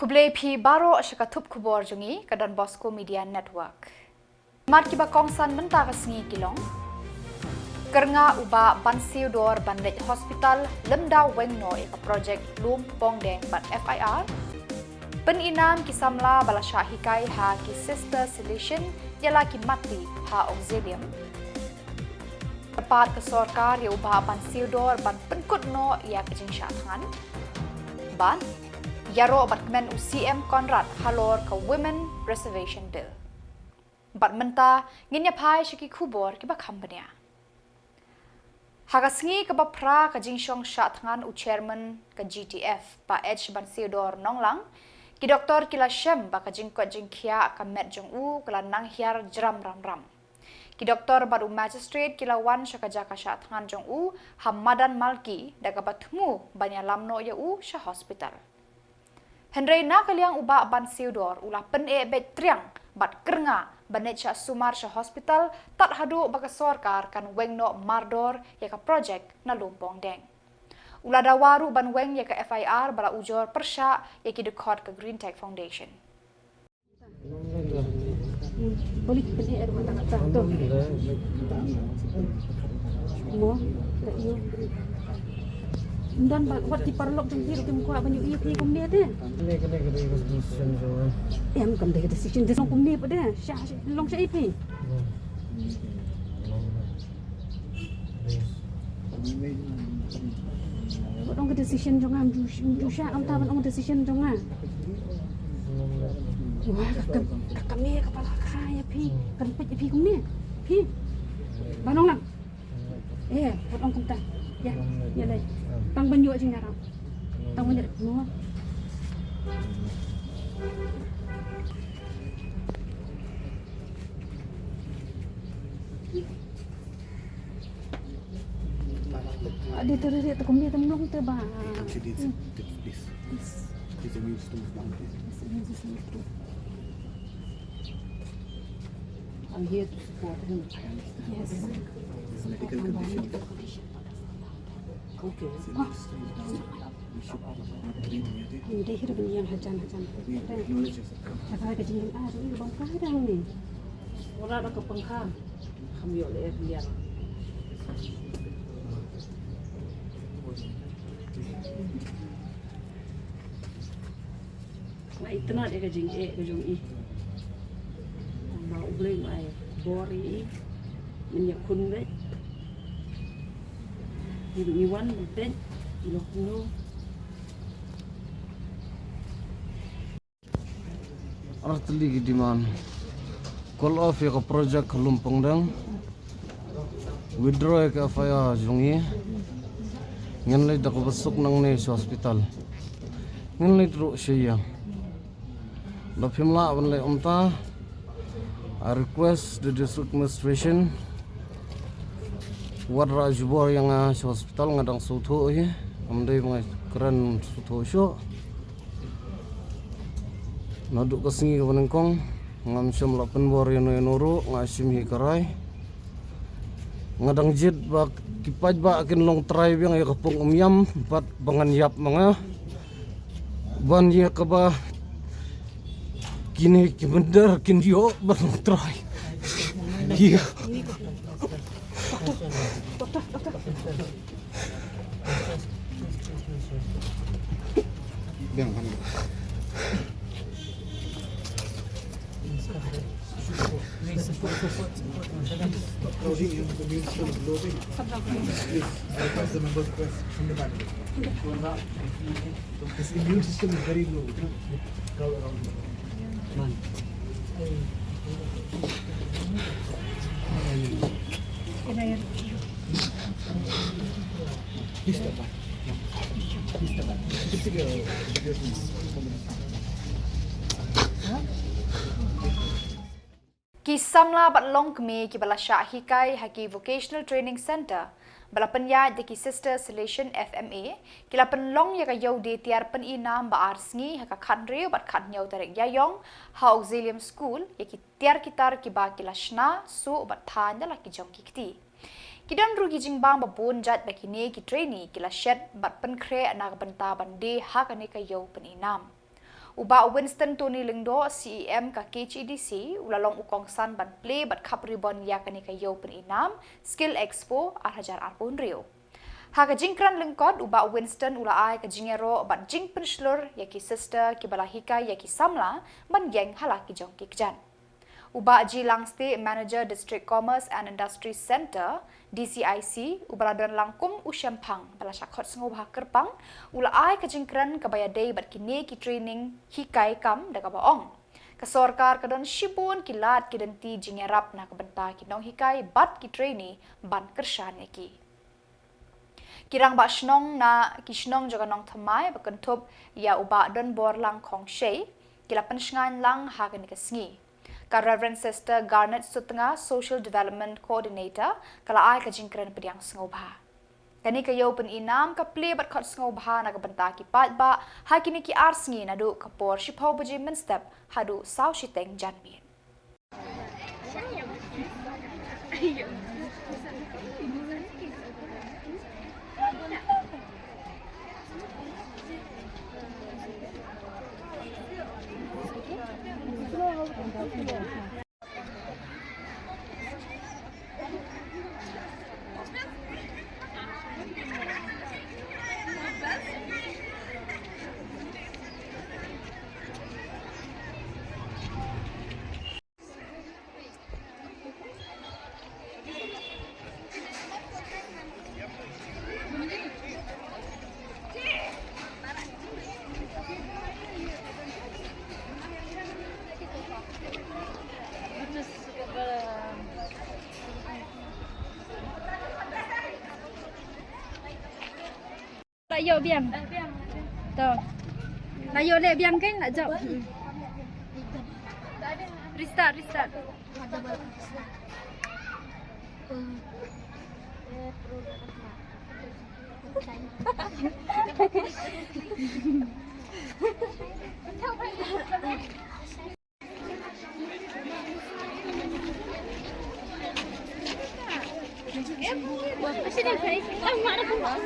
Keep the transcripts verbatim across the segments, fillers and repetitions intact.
Khublei phi baroh sha ka thup khubor jong ngi ka Don Bosco Media Network. Mat kiba kongsan mynta ka sngi ki long: Kyrngah u Bah Bansiewdor ban leit hospital lymda weng noh ïa ka project Lum Pongdeng bad F I R. Pynïnam ki samla ba la shah hikai ha ki Sister Salesian ïa la ki matti ha Auxilium. Kyrpad ka sorkar ïa u Bah Bansiewdor ban pynkut noh ïa ka jingshah thngan. Bad ïaroh bad kmen u C M Conrad halor ka Women Reservation Bill. Bad mynta ngin ïa phai sha ki khubor kiba kham bniah. Ha ka sngi kaba phra ka jingshong shah thngan u chairman ka G T F, Bah H Bansiewdor Nonglang, ki doktor ki la shem ba ka jingkoit jingkhiah ka met jong u ka la nang hiar jram ram ram. Ki doktor bad u magistrate ki la wan sha ka jaka shah thngan jong u ha madan Malki da kaba thmu ban ïalam noh ïa u sha hospital. Hynrei na ka liang u Bah Bansiewdor u la pyneh beit triang bad kyrngah ban leit shah sumar sha hospital tad haduh ba ka sorkar kan weng noh mardor ïa ka project na Lum Pongdeng. U la dawa ruh ban weng ïa ka F I R ba la ujor pyrshah ïa ki dkhot ka Green Tech Foundation. Boleh pyneh ruh kata kata tu. Mo, ka ïu. Don ba wat ki paralok jong phi ruh kim kwah ban ïohi ïa phi kumne te. Kane kane kane ka decision jong nga. Em, kam dei ka decision, decision kumne pat de. Sha, sha, long sha ïa phi. Hmm. Wat ong ka decision jong nga, mju, mju sha, kam ta ban ong decision jong nga. Wah, ka, ka, ka kmie ka pala kha ïa phi, kan peit ïa phi kumne. Phi. Ban ong lang. Eh, wat ong kumta. Ïa, ïa lei. Tang ban ïoh jingïarap. Tang ban ïoh. Mo. Ade tu ri tu kumbi tu mlong tu ba. He considers it, please. Yes. His immune system is down. His immune system is down. I'm here to support him. Yes. His medical condition. Okay. His immune system is down. Ym dei hi ruh ban ïeng hajan hajan. Lada ka jingim ah ruh bam ka dang ni. Ora da ka pangkha. Kham ïoh leh ïa ka liang. Nga itynnad ïa ka jingeh ka jong i. Ba U Blei un ai bor ïa i. Ngin ïakhun beit. Ngi wan beit. Ïa la kumno. Ar tylli ki demand. Call off ïa ka project ka Lum Pongdeng. Withdraw ïa ka F I R jong ngi. Ngin leit da kaba suk nangne sha hospital. Ngin leit ruh sha ïing. Lada phim lah ban leit kumta, I request the district administration, wat rah jubor ïa nga sha hospital, nga dang sngewthuh hi. Ym dei ba nga kren sngewthuh shuh. Naduh ka sngi kaba nyngkong ngam shym la pynbor ïano ïano ruh, nga shim hi ka rai. Nga dang jied ba ki paidbah kin long trai biang ïa ka pung Umïam bad ba ngan ïap ma nga. Ban ïa kaba kine ki mynder kin ïoh ban long trai. Ïa. Biang kan. Crowding in the community is low. Please, I request the members to press from the back. His immune system is very low. Crowd around him. Ki samla bad longkmie kiba la shah hikai ha ki Vocational Training Centre ba la pynïaid da ki Sister Salesian F M A ki la pynlong ïa ka ïew die tiar pyni nam ba ar sngi ha ka khathynriew bad khathynñiew tarik Ïaïong ha Auxilium School ïa ki tiar ki tar kiba ki la shna, suh bad thaiñ da la ki jong ki kti. Ki don ruh ki jingbam ba bun jait ba kine ki trainee ki la shet bad pynkhreh na ka bynta ban die ha kane ka ïew pyni nam. U Bah Winston Tony Lyngdoh, C E M ka K H A D C, u la long u kongsan ban plie bad khap ribon ïa kane ka ïew pynïnam Skill Expo ar hajar arphew hynriew. Ha ka jingkren lyngkot, u Bah Winston u la ai ka jingïaroh bad jingpynshlur ïa ki sister kiba la hikai ïa ki samla ban ïeng ha la ki jong ki kjat. U Bah G Langstieh, Manager District Commerce and Industry Centre, D C I C, uba la don lang kum u shemphang ba la shah khot sngewbha kyrpang, u la ai ka jingkren kaba ïadei bad kine ki training hikai kam da kaba ong, ka sorkar ka don shibun ki lad ki lynti jingïarap na ka bynta ki nonghikai bad ki trainee ban kyrshan ïa ki. Ki rangbah shnong na ki shnong jong ka Nongthymmai ba kynthup ïa u Bah Donborlang Khongshei ki la pynshngaiñ lang ha kane ka sngi. Ka Reverend Sister Garnet Sutnga, Social Development Coordinator, ka la ai ka jingkren pdiang sngewbha. Kane ka ïew pynïnam ka plie bad khot sngewbha na ka bynta ki paidbah ha kine ki ar sngi naduh ka por shiphew baje mynstep haduh saw shiteng janmiet. La ïoh biang. To. La ïoh leh biang kan la jop. Restart, restart. Should I bite from my mouth?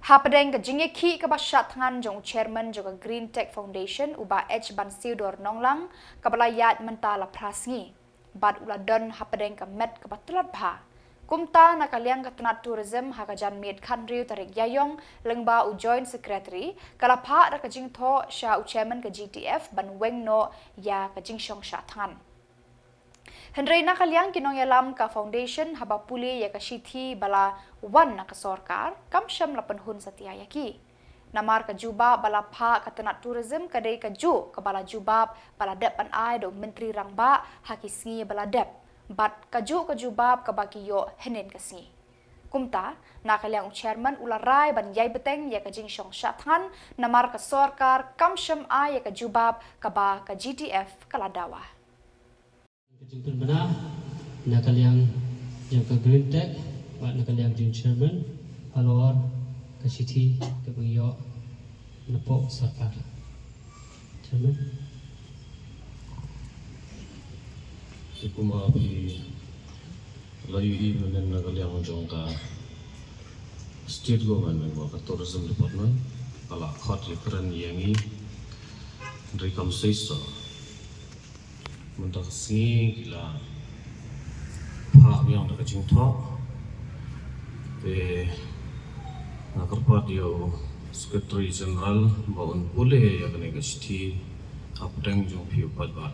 Hapdeng ka jingïakhih kaba shah thngan jong u chairman jong ka Green Tech Foundation, u Bah H Bansiewdor Nonglang, kaba la ïaid mynta la phra sngi bad u la don hapdeng ka met kaba tlot bha. Kumta, na ka liang ka tnat tourism, ha ka janmiet khathynriew tarik Ïaïong, lyngba u Joint Secretary, ka la phah da ka jingthoh sha u chairman ka G T F ban weng noh ïa ka jingshong shah thngan. Hynrei na ka liang ki nongïalam ka foundation, haba pule ïa ka shithi ba la wan na ka sorkar, kam shym la pynhun satia ïa ki. Namar ka jubab ba la phah ka tnat tourism ka dei kajuh kaba la jubab ba la dep ban ai da u Myntri Rangbah ha ki sngi ba la dep, bad kajuh ka jubab kaba ki ïoh hynnin ka sngi. Kumta, na ka liang u chairman u la rai ban ïai bteng ïa ka jingshong shah thngan, namar ka sorkar kam shym ai ïa ka jubab kaba ka G T F ka la dawa. Ka jingpynbna na ka liang jong ka Green Tech bad na ka liang jong chairman halor ka shithi kaba ngi ïoh napoh sorkar. Chairman. Te kumba phi la ïohi mynnin, na ka liang jong ka State Government, mynba ka Tourism Department ka la khot ïakren ïa ngi, hynrei kam sei shuh. Mynta ka sngi ki la phah biang da ka jingthoh Te nga kyrpad ïa u Secretary General ba un pule ïa kane ka shithi hapdeng jong phi u paidbah.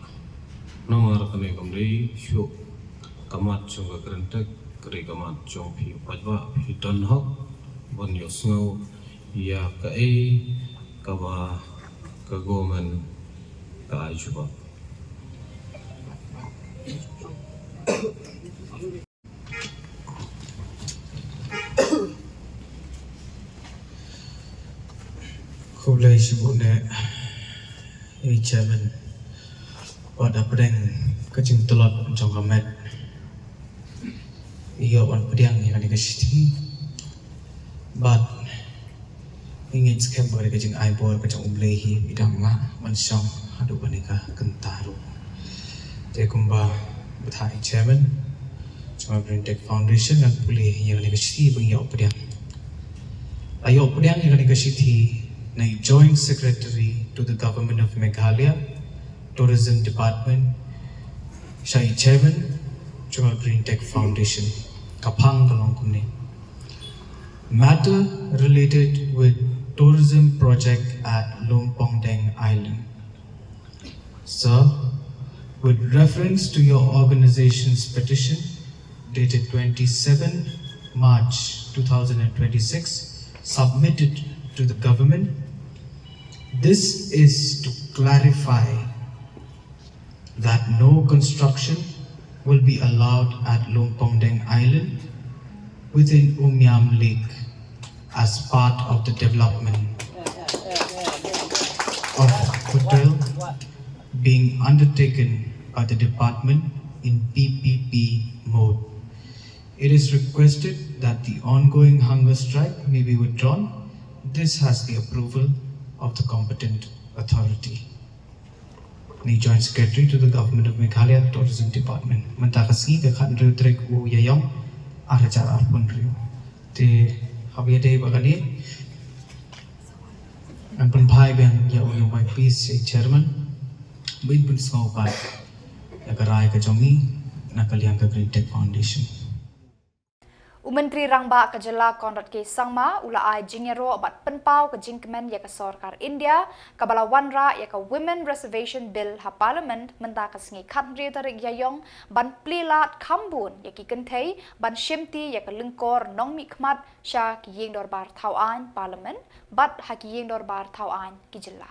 Namar kane kam dei shuh ka mat jong ka Green Tech, ka dei ka mat jong phi u paidbah, phi don hok ban ïohsngew ïa kaei kaba ka government ka ai jubab. Khublei shibun eh, eh, Chairman. Wat hapdeng ka jingtlot jong ka met, ïoh ban pdiang ïa kane ka shithi. Bad ngi ngeit skhem ba ka dei ka jingai bor ka jong U Blei hi, i dang nga ban shong haduh kane ka kynta ruh. Te kumba batai Chairman jong ka Green Tech Foundation, ngan pule ïa kane ka shithi ba ngi ïoh pdiang. La ïoh pdiang ïa kane ka shithi na i Joint Secretary to the Government of Meghalaya, Tourism Department, sha i Chairman jong ka Green Tech Foundation. Ka phang ka long kumne. Matter related with tourism project at Lumpongdeng Island. Sir, with reference to your organization's petition dated twenty-seven March two thousand and twenty-six, submitted to the government, this is to clarify that no construction will be allowed at Lumpongdeng Island within Umiam Lake as part of the development of hotel being undertaken by the department in P P P mode. It is requested that the ongoing hunger strike may be withdrawn. This has the approval of the competent authority. Ni Joint Secretary to the Government of Meghalaya Tourism Department. Mynta ka sngi ka khathynriew tarik u Ïaïong, ar hajar arphew hynriew. Te haba ïadei bad kane, ngan pynphai biang ïa u Young Mike Peace, Chairman, ba in pynsngew pat ïa ka rai ka jong ngi na ka liang ka Green Tech Foundation. U Myntri Rangbah ka Jylla Conrad K Sangma u la ai jingïaroh bad pynpaw ka jingkmen ïa ka Sorkar India kaba la wanrah ïa ka Women Reservation Bill ha Parliament mynta ka sngi khathynriew tarik Ïaïong ban plie lad kham bun ïa ki kynthei ban shimti ïa ka lyngkor nongmihkhmat sha ki ïingdorbar thaw aiñ Parliament bad ha ki ïingdorbar thaw aiñ ki jylla.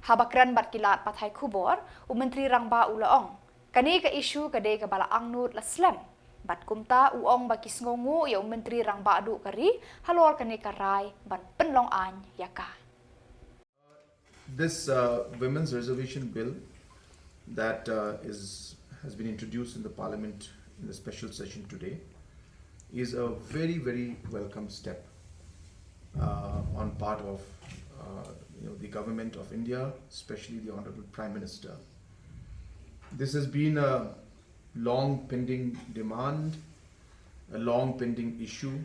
Haba kren bad ki lad pathai khubor, u Myntri Rangbah u la ong, kane ka issue ka dei kaba la angnud la slem. Bad kumta u ong ba ki sngewnguh ïa u Myntri Rangbah duh ka ri halor kane ka rai ban pynlong aiñ ïa ka. This uh, Women's Reservation Bill that uh, is has been introduced in the Parliament in the special session today is a very, very welcome step uh, on part of uh, you know, the government of India, especially the Honorable Prime Minister. This has been a long pending demand, a long pending issue,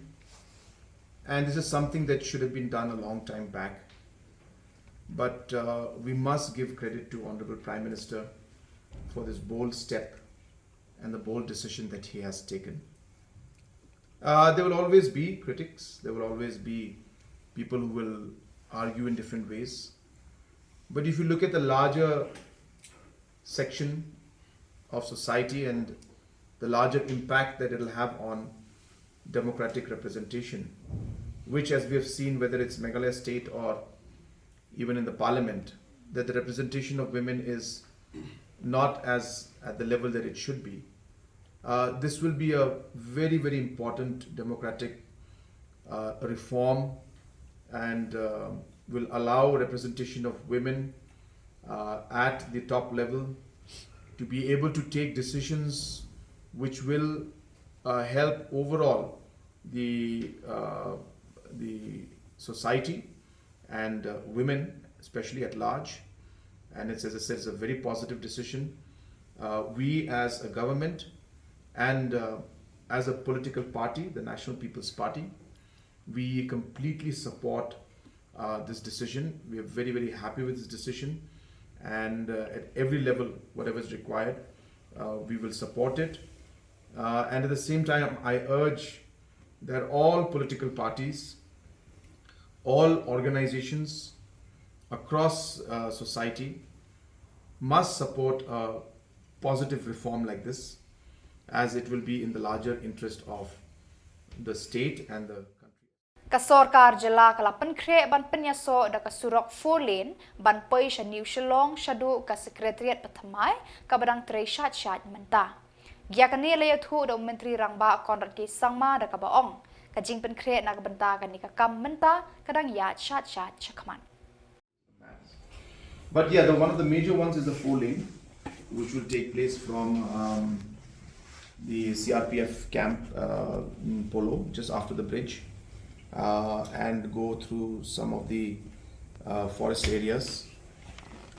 and this is something that should have been done a long time back. But uh, we must give credit to Honorable Prime Minister for this bold step and the bold decision that he has taken. Uh, there will always be critics, there will always be people who will argue in different ways. But if you look at the larger section of society and the larger impact that it will have on democratic representation, which, as we have seen, whether it's Meghalaya state or even in the parliament, that the representation of women is not as at the level that it should be. Uh, this will be a very, very important democratic uh, reform and uh, will allow representation of women uh, at the top level to be able to take decisions which will uh, help overall the uh, the society and uh, women, especially at large. And it's, as I said, it's a very positive decision. Uh, we, as a government and uh, as a political party, the National People's Party, we completely support uh, this decision. We are very, very happy with this decision. And uh, at every level, whatever is required, uh, we will support it. Uh, and at the same time, I urge They're all political parties, all organizations across uh, society must support a positive reform like this, as it will be in the larger interest of the state and the country. Ka sorkar jylla ka la pynkhreh ban pynïasoh da ka surok four lane ban poi sha New Shillong shaduh ka Secretariat Pathamai kaba dang trei shait shait mynta. Ïa kane la ïathuh da u Myntri Rangbah Conrad K Sangma da kaba ong ka jingpynkhreh na ka bynta kane ka kam mynta ka dang ïaid shait shait shakhmat. But yeah, the, one of the major ones is the four lane, which will take place from um, the C R P F camp uh, in Polo, just after the bridge, uh, and go through some of the uh, forest areas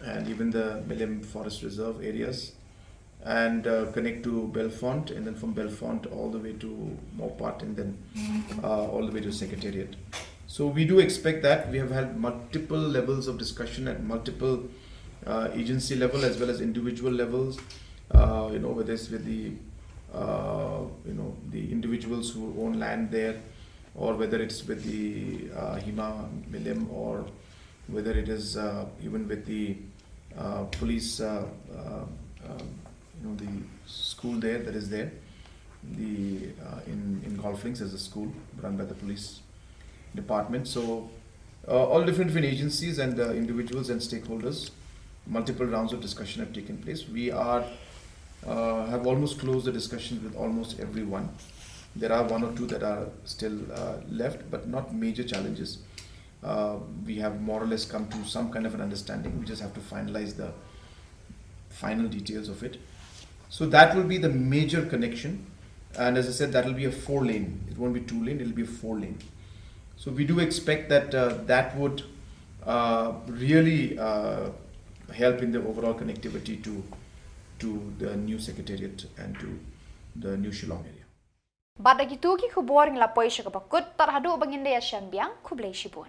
and even the Milim Forest Reserve areas, and uh, connect to Bellefonte, and then from Bellefonte all the way to Maupat, and then uh, all the way to Secretariat. So we do expect that. We have had multiple levels of discussion at multiple uh, agency level as well as individual levels. Uh, you know, whether it's with the uh, you know the individuals who own land there, or whether it's with the uh, Hima Milim, or whether it is uh, even with the uh, police, uh, uh, um, you know, the school there that is there, the uh, in in Golf Links, there's a school run by the police department. So uh, all different different agencies and uh, individuals and stakeholders, multiple rounds of discussion have taken place. We are uh, have almost closed the discussions with almost everyone. There are one or two that are still uh, left, but not major challenges. Uh, we have more or less come to some kind of an understanding. We just have to finalize the final details of it. So that will be the major connection. And as I said, that will be a four lane. It won't be two lane, it will be a four lane. So we do expect that uh, that would uh, really uh, help in the overall connectivity to, to the new secretariat and to the new Shillong area. Bad da kitu ki khubor ngi la poi sha kaba kut, tad haduh ba ngin da ïashem biang, khublei shibun.